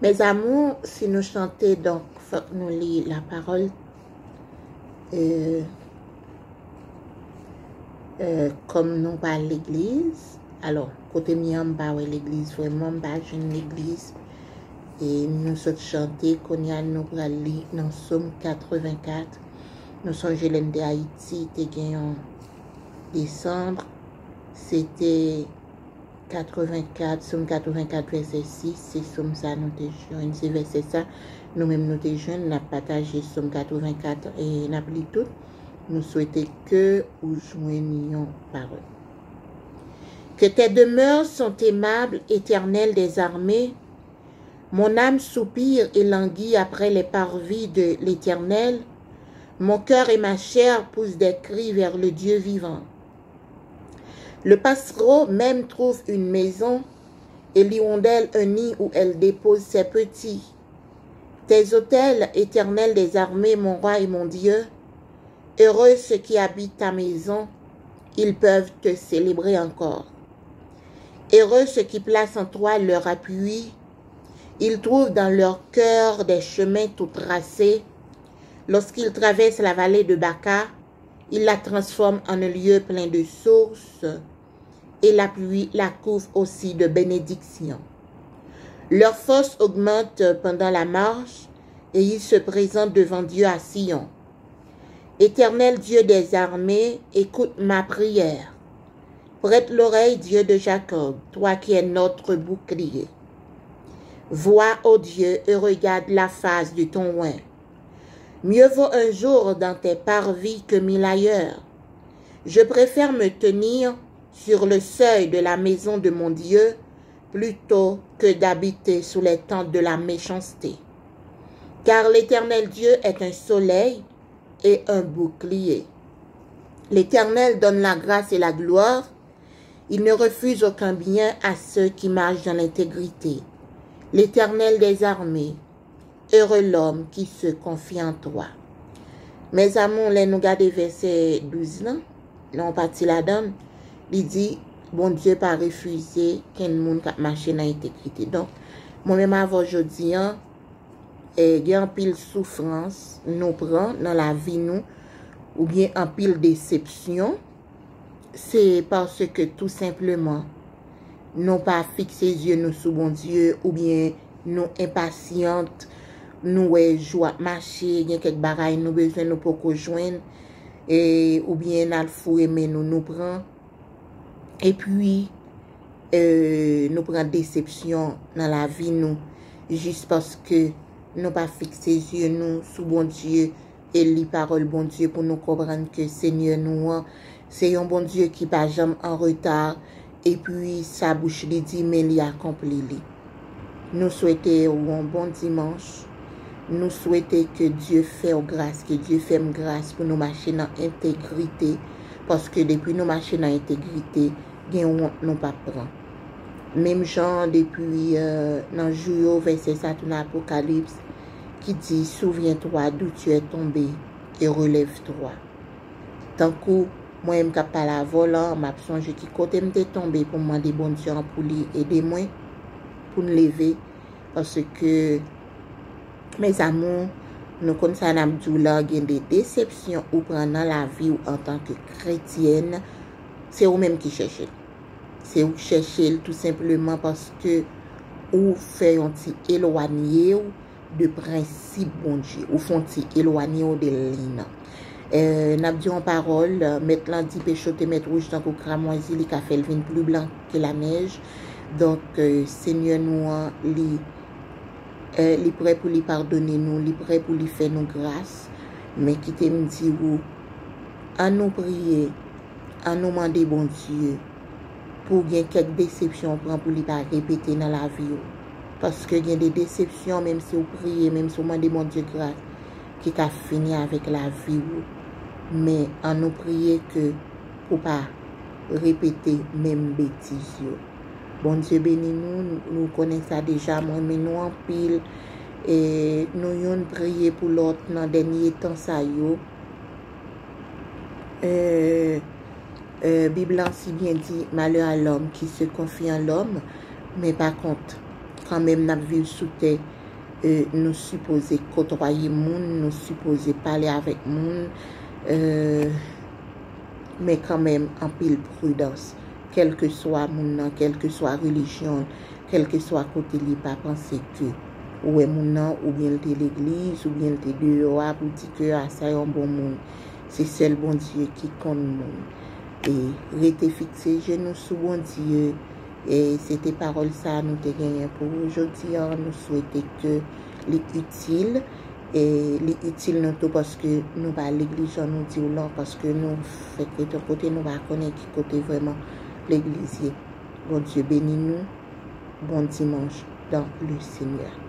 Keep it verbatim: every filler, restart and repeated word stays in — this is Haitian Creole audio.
Mes amours, si nou chante, donk, fòk nou li la parole. Euh, euh, kòm nou pa legliz, alò, kote m ye an, m pa wè legliz vrèman, m pa jwenn legliz. E nou sot chante, kounye a nou pral li nan Sòm katrevenkat. Nou sonje lè n te Ayiti, te gen yon desanm, se te katrevenkat, Sòm katrevenkat, vèsè sis, se Sòm sa nou te jwenn, se vèsè sa nou menm nou te jwenn, n ap pataje Sòm katrevenkat e n ap li tout. Nou swete ke ou jwenn yon pawòl. Que tes demeures sont aimables, Éternel des armées. Mon âme soupire et languit après les parvis de l'Éternel. Mon cœur et ma chair poussent des cris vers le Dieu vivant. Le passereau même trouve une maison, et l'hirondelle un nid où elle dépose ses petits. Tes autels, Éternel des armées, mon roi et mon Dieu, heureux ceux qui habitent ta maison, ils peuvent te célébrer encore. Heureux ceux qui placent en toi leur appui, ils trouvent dans leur cœur des chemins tout tracés. Lorsqu'ils traversent la vallée de Baca, ils la transforment en un lieu plein de sources, et la pluie la couvre aussi de bénédictions. Leur force augmente pendant la marche, et ils se présentent devant Dieu à Sion. Éternel Dieu des armées, écoute ma prière. Prête l'oreille, Dieu de Jacob, toi qui es notre bouclier. Vois, ô Dieu, et regarde la face de ton oint. Mieux vaut un jour dans tes parvis que mille ailleurs. Je préfère me tenir sur le seuil de la maison de mon Dieu plutôt que d'habiter sous les tentes de la méchanceté. Car l'Éternel Dieu est un soleil et un bouclier. L'Éternel donne la grâce et la gloire. Il ne refuse aucun bien à ceux qui marchent dans l'intégrité. L'Éternel des armées, heureux l'homme qui se confie en toi. Mes amours, lè nou gade vèsè douz lan, nan yon pati ladan, li di, Bondye pa refize kenn moun k ap mache nan entegrite. Donk, mwen menm avè w jodi an, e, gen anpil soufrans nou pran nan lavi nou, oubyen anpil desepsyon, se paske tou senpleman nou pa fikse zye nou sou Bondye, oubyen nou enpasyant, nou wè jou ap mache, gen kèk bagay nou bezwen nou poko jwenn, e, oubyen n al foure men nou, nou pran. Epi, e, nou pran desepsyon nan lavi nou, jis paske nou pa fikse zye nou sou Bondye e li pawòl Bondye pou nou konprann ke Senyè nou an, se yon Bondye ki pa janm an reta, epi sa bouch li di, men li akonpli li. Nou swete w yon bon dimanch. Nou swete ke Dye fè w gras, ke Dye fè m gras pou nou mache nan entegrite, paske depi nou mache nan entegrite, gen wont nou p ap pran. Menm jan depi, e, nan jou yo, vèsè sa tou nan Apokalips, ki di, Souviens-toi d'où tu es tombé et relève-toi. Tankou mwen menm k ap pale avè w lan, m ap sonje ki kote m te tonbe pou m mande Bondye an pou li ede mwen, pou n leve, paske, mes amours, nou konn sa n ap di w la, gen de desepsyon ou pran nan lavi w antanke kretyèn, se ou menm ki chèche l. Se ou k chèche l tou senpleman paske ou fè yon ti elwanye w de prensip Bondye. Ou fè yon ti elwanye w de liy nan. E, n ap di yon pawòl, e, mèt lan di peche w te mèt wouj tankou kramwazi, li ka fè l vin pli blan ke lanèj. Donk, e, Senyè nou an, li, e, li prè pou li padone nou, li prè pou li fè nou gras. Men kite m di w, ann nou priye, ann nou mande Bondye pou gen kèk desepsyon w pran pou li pa repete nan lavi w. Paske gen de desepsyon, menm si w priye, menm si w mande Bondye gras, ki ka fini avèk lavi w. Men ann nou priye ke pou pa repete menm betiz yo. Bondye beni nou, nou konnen sa deja, m renmen nou anpil. E nou youn priye pou lòt nan dènye tan sa yo. E, e, Bib lan si byen di, Malheur à l'homme qui se confie en l'homme, men pa kont, Kanmenm n ap viv sou tè, e, nou sipoze kotwaye moun, nou sipoze pale avèk moun, e, men kanmenm anpil pridans. Kèlkeswa moun nan, kèlkeswa relijyon, kèlkeswa kote li, pa panse ke ou wè moun nan, oubyen l te legliz, oubyen l te deyò a, pou di ke a sa yon bon moun. Se sèl Bondye ki konn moun. E rete fikse je nou sou Bondye. E se te pawòl sa a nou te genyen pou ou jodi a. Nou swete ke li itil. E li itil nou tou paske nou pa legliz jan nou di w lan, paske nou fèk rete yon kote, nou pa konnen ki kote vrèman legliz ye. Bondye beni nou. Bon dimanche dans le Seigneur.